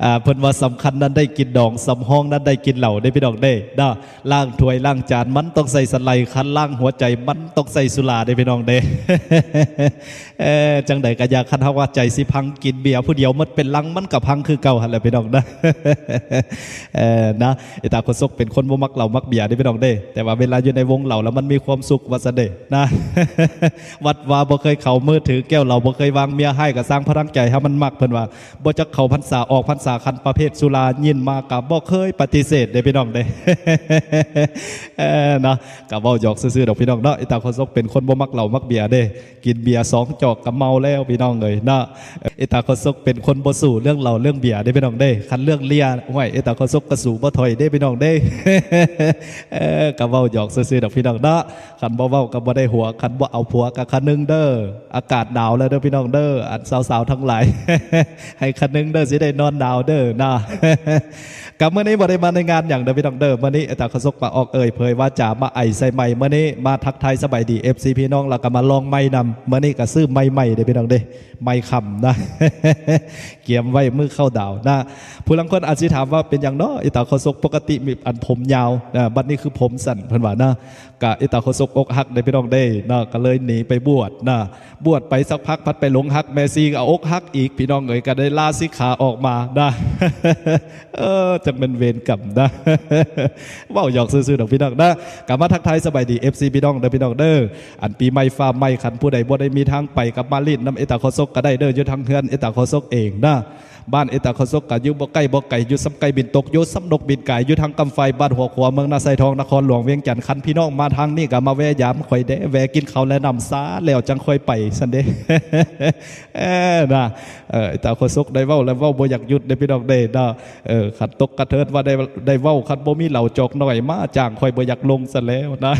ອ່າ ເພິ່ນວ່າສຳຄັນນັ້ນໄດ້ກິນດອງ ສຳຮອງນັ້ນໄດ້ກິນເຫຼົ້າເດ້ພີ່ນ້ອງເດ້ເນາະ. ລ້າງຖ້ວຍລ້າງຈານມັນຕ້ອງໃສ່ສະໄລ ຄັນລ້າງຫົວໃຈມັນຕ້ອງໃສ່ສຸລາເດ້ພີ່ນ້ອງເດ້. ເອີ ຈັ່ງໃດກໍຢ່າ ຄັນເຮົາວ່າໃຈຊິພັງ ກິນເບຍຜູ້ດຽວໝົດເປັນລັງມັນກໍພັງຄືເກົ່າຫັ້ນແຫຼະພີ່ນ້ອງເນາະ. ເອີ ນະ ເອຕາໂຄສົກເປັນຄົນບໍ່ມັກເຫຼົ້າມັກເບຍເດ້ພີ່ນ້ອງເດ້ ແຕ່ວ່າເວລາຢູ່ໃນວົງເຫຼົ້າແລ້ວມັນມີຄວາມສຸກວ່າຊັ້ນເດ້ນະ. ວັດວາບໍ່ເຄີຍເຂົ້າ ມືຖືແກ້ວເຫຼົ້າບໍ່ເຄີຍວາງ ເມຍຮ້າຍກໍສ້າງພະລັງໃຈໃຫ້ມັນມັກ ເພິ່ນວ່າ. ບໍ່ຈັກເຂົ້າພັນສາອອກພັນສາ ຄັນປະເພດສຸລາຍິນມາກໍບໍ່ເຄີຍປະຕິເສດເດ້ພີ່ນ້ອງເດ້. ເອີ ເນາະ ກໍເວົ້າຫຍອກຊື່ໆດອກພີ່ນ້ອງເນາະ. ເອຕາໂຄສົກເປັນຄົນບໍ່ມັກເຫຼົ້າມັກເບຍເດ້ ກິນເບຍສອງຈອກກໍເມົາແລ້ວພີ່ນ້ອງເອີຍເນາະ. ເອຕາໂຄສົກເປັນຄົນບໍ່ສູ້ເລື່ອງເຫຼົ້າເລື່ອງເບຍເດ້ພີ່ນ້ອງເດ້ ຄັນເລື່ອງເລຍ ຫ້ວຍ ເອຕາໂຄສົກກໍສູ້ບໍ່ຖອຍເດ້ພີ່ນ້ອງເດ້. ເອີ ກໍເວົ້າຫຍອກຊື່ໆດອກພີ່ນ້ອງເນາະ. ຄັນບໍ່ເວົ້າກໍບໍ່ໄດ້ຫົວ ຄັນບໍ່ເອົາຜົວກໍຄະນຶງເດີ. ອາກາດໜາວແລ້ວເດີພີ່ນ້ອງເດີ ອັນສາວໆທັງຫຼາຍ ໃຫ້ຄະນຶງເດີ ຊິໄດ້ນອນໜາວເດີນະ. ກໍມື້ນີ້ບໍ່ໄດ້ມາໃນງານຫຍັງເດີພີ່ນ້ອງເດີ ມື້ນີ້ເອຕາໂຄສົກມາອອກເອີ່ຍເຜີຍວາຈາ ມາໄອໃສ່ໄມ ມື້ນີ້ມາທັກທາຍສະບາຍດີເອັຟຊີພີ່ນ້ອງ ແລ້ວກໍມາລອງໄມນຳ. ມື້ນີ້ກໍຊື້ໄມໃໝ່ເດ້ພີ່ນ້ອງເດ້ ໄມຄຳນະ ກຽມໄວ້ມື້ເຂົ້າດາວນະ. ຜູ້ລາງຄົນອາດຊິຖາມວ່າເປັນຫຍັງເນາະ ເອຕາໂຄສົກ ປົກກະຕິມີອັນຜົມຍາວນະ ບັດນີ້ຄືຜົມສັ້ນ ເພິ່ນວ່ານະ. ກະເອຕາໂຄສົກອົກຫັກເດ້ພີ່ນ້ອງເດ້ເນາະ ກໍເລີຍໜີໄປບວດນະ. ບວດໄປສັກພັກພັດໄປຫຼົງຮັກແມ່ຊີ ກໍອົກຫັກອີກພີ່ນ້ອງເອີຍ ກໍໄດ້ລາສິກຂາອອກມານະ. ເອີ ຈັ່ງແມ່ນເວນກຳນະ ເວົ້າຫຍອກຊື່ໆດອກພີ່ນ້ອງນະ. ກໍມາທັກທາຍສະບາຍດີເອັຟຊີພີ່ນ້ອງເດີພີ່ນ້ອງເດີ ອັນປີໃໝ່ຟ້າໃໝ່ ຄັນຜູ້ໃດບໍ່ໄດ້ມີທາງໄປ ກໍມາຫຼິ້ນນຳເອຕາໂຄສົກກໍໄດ້ເດີ ຢູ່ທາງເຮືອນເອຕາໂຄສົກເອງນະ. ບ້ານເອຕາໂຄສົກກໍຢູ່ບໍ່ໃກ້ບໍ່ໄກ ຢູ່ຊ່ຳໄກ້ບິນຕົກ ຢູ່ຊ່ຳນົກບິນກາຍ ຢູ່ທາງກຳໄຟ ບ້ານຫົວຂົວ ເມືອງນາຊາຍທອງ ນະຄອນຫຼວງວຽງຈັນ. ຄັນພີ່ນ້ອງມາທາງນີ້ກໍມາແວ່ຢາມຂ້ອຍແດ່ ແວ່ກິນເຂົ້າແລະນ້ຳຊາ ແລ້ວຈັ່ງຄ່ອຍໄປຊັ້ນເດ້. ເອີ ນະ ເອີ ເອຕາໂຄສົກໄດ້ເວົ້າແລ້ວເວົ້າບໍ່ຢາກຢຸດເດ້ພີ່ນ້ອງເດ້ເນາະ. ເອີ ຄັນຕົກກະເທີນວ່າໄດ້ ໄດ້ເວົ້າ ຄັນບໍ່ມີເຫຼົ້າຈອກໜ້ອຍມາຈ້າງຂ້ອຍບໍ່ຢາກລົງຊັ້ນແລ້ວນະ.